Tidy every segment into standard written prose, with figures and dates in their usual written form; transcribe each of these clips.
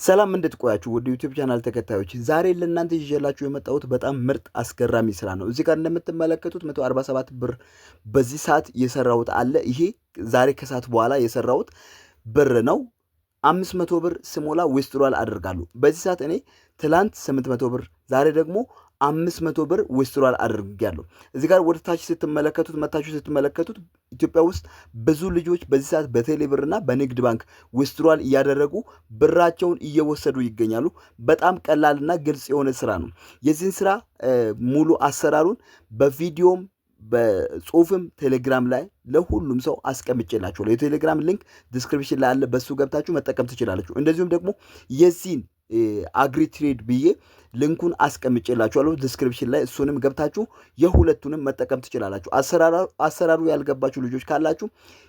ሰላም፣ እንዴት ቆያችሁ? ውድ YouTube channel ተከታዮች፣ ዛሬ ለእናንተ ይዤላችሁ የመጣሁት በጣም ምርጥ አስገራሚ ስራ ነው። እዚህ ጋር እንደምትመለከቱት 147 ብር በዚህ ሰዓት የሰራሁት አለ። ይሄ ዛሬ ከሰዓት በኋላ የሰራሁት ብር ነው። 500 ብር ስሞላ withdrawal አደርጋለሁ። በዚህ ሰዓት እኔ ትላንት 800 ብር፣ ዛሬ ደግሞ 500 ብር withdrawal አድርጌያለሁ። እዚህ ጋር ወደ ታች ስትመለከቱት፣ መታችሁ ስትመለከቱት ኢትዮጵያ ውስጥ ብዙ ልጆች በዚህ ሰዓት በቴሌ ብርና በንግድ ባንክ withdrawal እያደረጉ ብራቸውን እየወሰዱ ይገኛሉ። በጣም ቀላልና ግልጽ የሆነ ስራ ነው። የዚህን ስራ ሙሉ አሰራሩን በቪዲዮም በጽሁፍም ቴሌግራም ላይ ለሁሉም ሰው አስቀምጬላችኋለሁ። የቴሌግራም link description ላይ አለ። በሱ ገብታችሁ መጠቀም ትችላላችሁ። እንደዚሁም ደግሞ የዚህን AgriTrade ብዬ link ኡን አስቀምጬላችኋለሁ description ላይ፣ እሱንም ገብታችሁ የሁለቱንም መጠቀም ትችላላችሁ። አሰራሩ ያልገባችሁ ልጆች ካላችሁ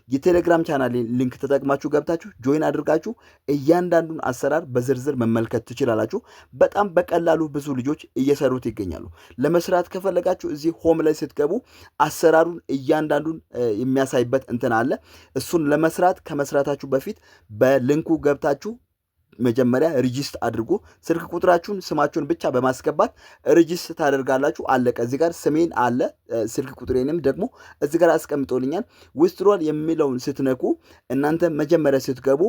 የቴሌግራም channel link ተጠቅማችሁ ገብታችሁ join አድርጋችሁ እያንዳንዱን አሰራር በዝርዝር መመልከት ትችላላችሁ። በጣም በቀላሉ ብዙ ልጆች እየሰሩት ይገኛሉ። ለመስራት ከፈለጋችሁ እዚህ home ላይ ስትገቡ አሰራሩን እያንዳንዱን የሚያሳይበት እንትን አለ። እሱን ለመስራት ከመስራታችሁ በፊት በ link ኡ ገብታችሁ መጀመሪያ register አድርጉ። ስልክ ቁጥራችሁን ስማችሁን ብቻ በማስገባት register ታደርጋላችሁ። አለቀ። እዚህ ጋር ስሜን አለ፣ ስልክ ቁጥሬንም ደግሞ እዚህ ጋር አስቀምጦልኛል። Withdrawal የሚለውን ስትነኩ እናንተ መጀመሪያ ስትገቡ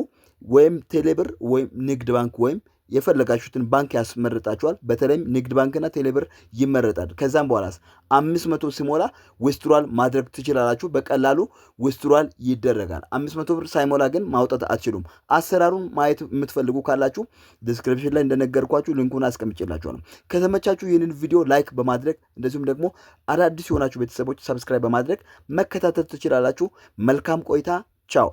ወይም ቴሌብር ወይም ንግድ ባንክ ወይም የፈለጋችሁትን ባንክ ያስመርጣችኋል። በተለይም ንግድ ባንክና ቴሌብር ይመረጣል። ከዛም በኋላስ 500 ሲሞላ withdrawal ማድረግ ትችላላችሁ። በቀላሉ withdrawal ይደረጋል። 500 ብር ሳይሞላ ግን ማውጣት አትችሉም። አሰራሩን ማየት የምትፈልጉ ካላችሁ description ላይ እንደነገርኳችሁ link ኡን አስቀምጬላችኋለሁ። ከተመቻችሁ ይህንን ቪዲዮ like በማድረግ፣ እንደዚሁም ደግሞ አዳዲስ የሆናችሁ ቤተሰቦች subscribe በማድረግ መከታተል ትችላላችሁ። መልካም ቆይታ። ቻው።